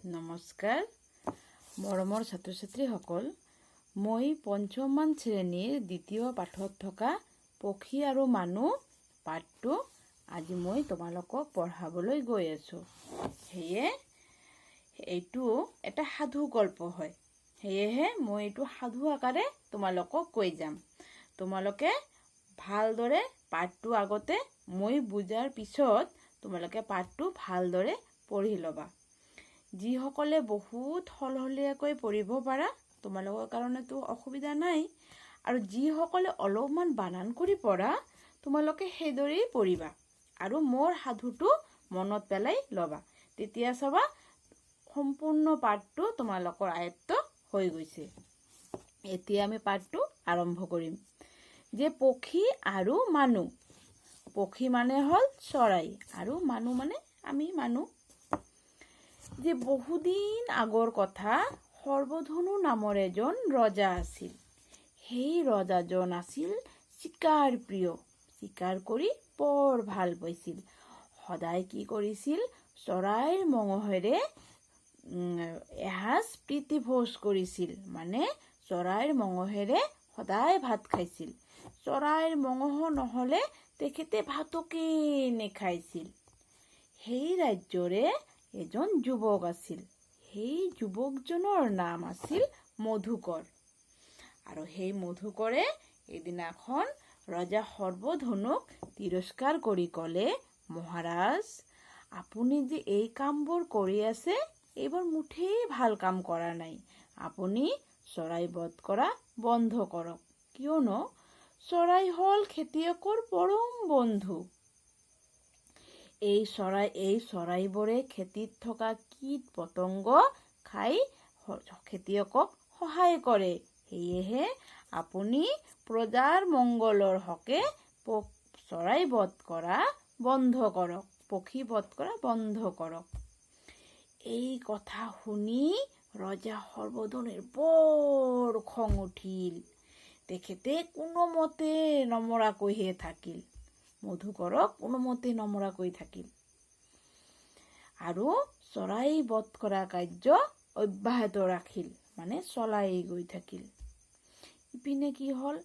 নমস্কাৰ মৰমৰ ছাত্ৰ ছাত্ৰীসকল। মই পঞ্চমমান শ্ৰেণীৰ দ্বিতীয় পাঠত থকা পক্ষী আৰু মানুহ পাঠটো আজি মই তোমালোকক পঢ়াবলৈ গৈ আছোঁ। সেয়ে এইটো এটা সাধু গল্প হয়। সেয়েহে মই এইটো সাধু আকাৰে তোমালোকক কৈ যাম। তোমালোকে ভালদৰে পাঠটো আগতে মই বুজাৰ পিছত তোমালোকে পাঠটো ভালদৰে পঢ়ি ল'বা। যিসকলে বহুত সলসলীয়াকৈ পঢ়িব পাৰা, তোমালোকৰ কাৰণেতো অসুবিধা নাই। আৰু যিসকলে অলপমান বানান কৰি পঢ়া, তোমালোকে সেইদৰেই পঢ়িবা আৰু মোৰ সাধুটো মনত পেলাই ল'বা। তেতিয়া চাবা, সম্পূৰ্ণ পাঠটো তোমালোকৰ আয়ত্ব হৈ গৈছে। এতিয়া আমি পাঠটো আৰম্ভ কৰিম যে পক্ষী আৰু মানুহ। পক্ষী মানে হ'ল চৰাই আৰু মানুহ মানে আমি মানুহ। যে বহুদিন আগৰ কথা, সৰ্বধনু নামৰ এজন ৰজা আছিল। সেই ৰজাজন আছিল চিকাৰ প্ৰিয়। চিকাৰ কৰি বৰ ভাল পাইছিল। সদায় কি কৰিছিল? চৰাইৰ মঙহেৰে এসাঁজ প্ৰীতিভোজ কৰিছিল। মানে চৰাইৰ মঙহেৰে সদায় ভাত খাইছিল। চৰাইৰ মঙহ নহ'লে তেখেতে ভাতকেই নেখাইছিল। সেই ৰাজ্যৰে এজন যুৱক আছিল। সেই যুৱকজনৰ নাম আছিল মধুকৰ। আৰু সেই মধুকৰে এদিনাখন ৰজা সৰ্বধনুক তিৰস্কাৰ কৰি ক'লে, "মহাৰাজ, আপুনি যে এই কামবোৰ কৰি আছে, এইবোৰ মুঠেই ভাল কাম কৰা নাই। আপুনি চৰাই বধ কৰা বন্ধ কৰক। কিয়নো চৰাই হ'ল খেতিয়কৰ পৰম বন্ধু। এই চৰাইবোৰে খেতিত থকা কীট পতংগ খাই খেতিয়কক সহায় কৰে। সেয়েহে আপুনি প্ৰজাৰ মংগলৰ হকে চৰাই বধ কৰা বন্ধ কৰক, পক্ষী বধ কৰা বন্ধ কৰক।" এই কথা শুনি ৰজা সৰ্বধনুৰ বৰ খং উঠিল। তেখেতে কোনোমতে নমৰাকৈহে থাকিল। মধুকৰক কোনোমতে নমৰাকৈ থাকিল আৰু চৰাই বধ কৰা কাৰ্য অব্যাহত ৰাখিল, মানে চলাই গৈ থাকিল। ইপিনে কি হ'ল?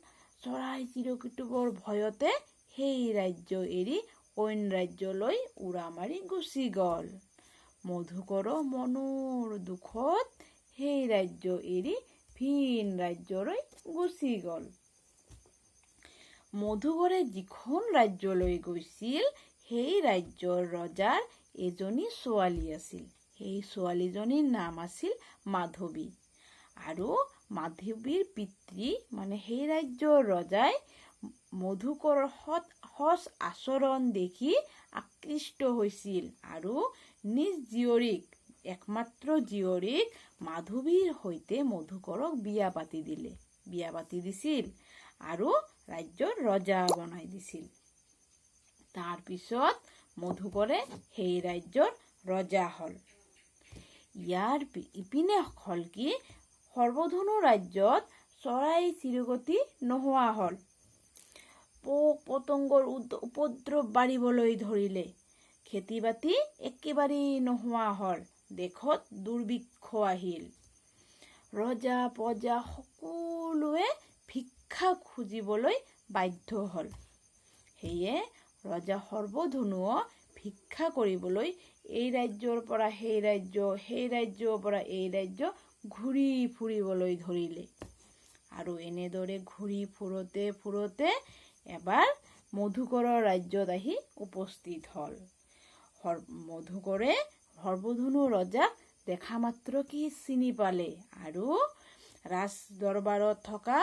চৰাই চিৰিকটিবোৰ ভয়তে সেই ৰাজ্য এৰি অইন ৰাজ্যলৈ উৰা মাৰি গুচি গ'ল। মধুকৰো মনৰ দুখত সেই ৰাজ্য এৰি ভিন ৰাজ্যলৈ গুচি গ'ল। মধুকৰে যিখন ৰাজ্যলৈ গৈছিল, সেই ৰাজ্যৰ ৰজাৰ এজনী ছোৱালী আছিল। সেই ছোৱালীজনীৰ নাম আছিল মাধৱী। আৰু মাধৱীৰ পিতৃ, মানে সেই ৰাজ্যৰ ৰজাই মধুকৰৰ সৎ আচৰণ দেখি আকৃষ্ট হৈছিল আৰু নিজ জীয়ৰীক, একমাত্ৰ জীয়ৰীক মাধৱীৰ সৈতে মধুকৰক বিয়া পাতি দিলে, বিয়া পাতি দিছিল আৰু ৰাজ্যৰ ৰজা বনাই দিছিল। তাৰপিছত মধুকৰে সেই ৰাজ্যৰ ৰজা হ'ল। ইয়াৰ ইপিনে হ'ল কি, সৰ্বধনু ৰাজ্যত চৰাই চিৰিকটি নোহোৱা হ'ল। পোক পতংগৰ উপদ্ৰৱ বাঢ়িবলৈ ধৰিলে। খেতি বাতি একেবাৰেই নোহোৱা হ'ল। দেশত দুৰ্ভিক্ষ আহিল। ৰজা প্ৰজা সকলোৱে ভিক্ষা খুজিবলৈ বাধ্য হ'ল। সেয়ে ৰজা সৰ্বধনুও ভিক্ষা কৰিবলৈ এই ৰাজ্যৰ পৰা সেই ৰাজ্য, সেই ৰাজ্যৰ পৰা এই ৰাজ্য ঘূৰি ফুৰিবলৈ ধৰিলে। আৰু এনেদৰে ঘূৰি ফুৰোতে ফুৰোতে এবাৰ মধুকৰৰ ৰাজ্যত আহি উপস্থিত হ'ল। মধুকৰে সৰ্বধনু ৰজাক দেখা মাত্ৰকেই চিনি পালে আৰু ৰাজ দৰবাৰত থকা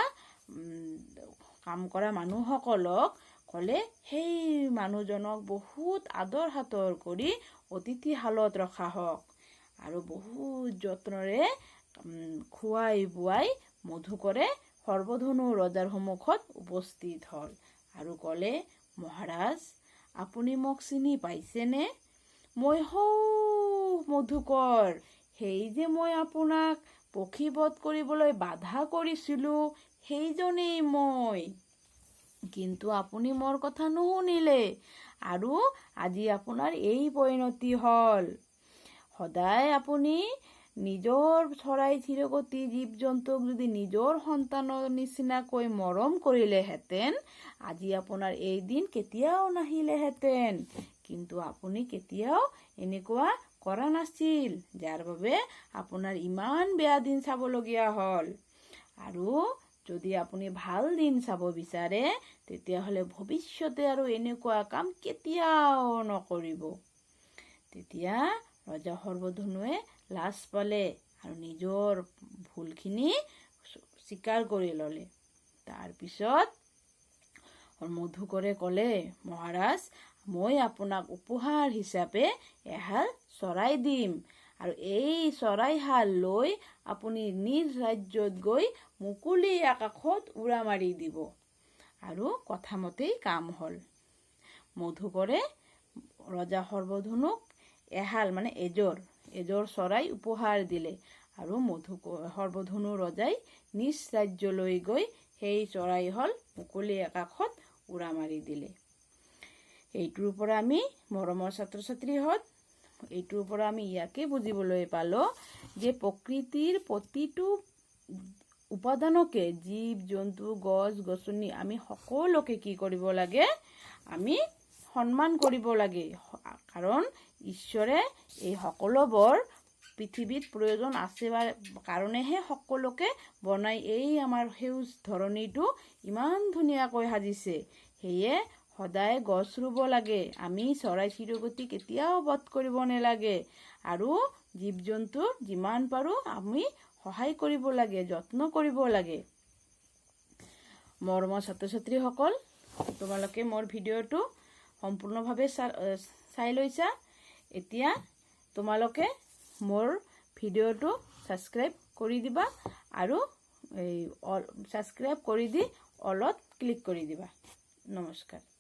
কাম কৰা মানুহসকলক ক'লে, সেই মানুহজনক বহুত আদৰ সাদৰ কৰি অতিথিশালত ৰখা হওক। আৰু বহুত যত্নৰে খুৱাই বোৱাই মধুকৰে সৰ্বধনু ৰজাৰ সন্মুখত উপস্থিত হ'ল আৰু ক'লে, "মহাৰাজ, আপুনি মোক চিনি পাইছেনে? মই হৌ মধুকৰ। সেই যে মই আপোনাক পক্ষীবধ কৰিবলৈ বাধা কৰিছিলোঁ, সেইজনেই মই। কিন্তু আপুনি মোৰ কথা নুশুনিলে আৰু আজি আপোনাৰ এই পৰিণতি হ'ল।" সদায় আপুনি নিজৰ চৰাই চিৰিকটি জীৱ জন্তুক যদি নিজৰ সন্তানৰ নিচিনাকৈ মৰম কৰিলেহেঁতেন, আজি আপোনাৰ এই দিন কেতিয়াও নাহিলেহেঁতেন। কিন্তু আপুনি কেতিয়াও এনেকুৱা কৰা নাছিল, যাৰ বাবে আপোনাৰ ইমান বেয়া দিন চাবলগীয়া হ'ল। আৰু যদি আপুনি ভাল দিন চাব বিচাৰে, তেতিয়াহ'লে ভৱিষ্যতে আৰু এনেকুৱা কাম কেতিয়াও নকৰিব। তেতিয়া ৰজা সৰ্বধনুৱে লাজ পালে আৰু নিজৰ ভুলখিনি স্বীকাৰ কৰি ল'লে। তাৰপিছত মধুকৰে ক'লে, "মহাৰাজ, মই আপোনাক উপহাৰ হিচাপে এহাল চৰাই দিম আৰু এই চৰাইহাল লৈ আপুনি নিজ ৰাজ্যত গৈ মুকলি আকাশত উৰা মাৰি দিব।" আৰু কথামতেই কাম হ'ল। মধুকৰে ৰজা সৰ্বধনুক এহাল মানে এযোৰ এযোৰ চৰাই উপহাৰ দিলে আৰু সৰ্বধনু ৰজাই নিজ ৰাজ্যলৈ গৈ সেই চৰাইহাল মুকলি আকাশত উৰা মাৰি দিলে। এইটোৰ পৰা আমি, মৰমৰ ছাত্ৰ ছাত্ৰীহঁত, এইটোৰ পৰা আমি ইয়াকে বুজিবলৈ পালোঁ যে প্ৰকৃতিৰ প্ৰতিটো উপাদানকে, জীৱ জন্তু, গছ গছনি, আমি সকলোকে কি কৰিব লাগে? আমি সন্মান কৰিব লাগে। কাৰণ ঈশ্বৰে এই সকলোবোৰ পৃথিৱীত প্ৰয়োজন আছে বা কাৰণেহে সকলোকে বনাই এই আমাৰ সেউজ ধৰণীটো ইমান ধুনীয়াকৈ সাজিছে। সেয়ে সদায় গছ ৰুব লাগে আমি, চৰাই চিৰিকটি কেতিয়াও বধ কৰিব নালাগে আৰু জীৱ জন্তুৰ যিমান পাৰোঁ আমি সহায় কৰিব লাগে, যত্ন কৰিব লাগে। মৰমৰ ছাত্ৰ ছাত্ৰীসকল, তোমালোকে মোৰ ভিডিঅ'টো সম্পূৰ্ণভাৱে চাই লৈছা। এতিয়া তোমালোকে মোৰ ভিডিঅ'টো ছাবস্ক্ৰাইব কৰি দিবা আৰু এই ছাবস্ক্ৰাইব কৰি দি অলত ক্লিক কৰি দিবা। নমস্কাৰ।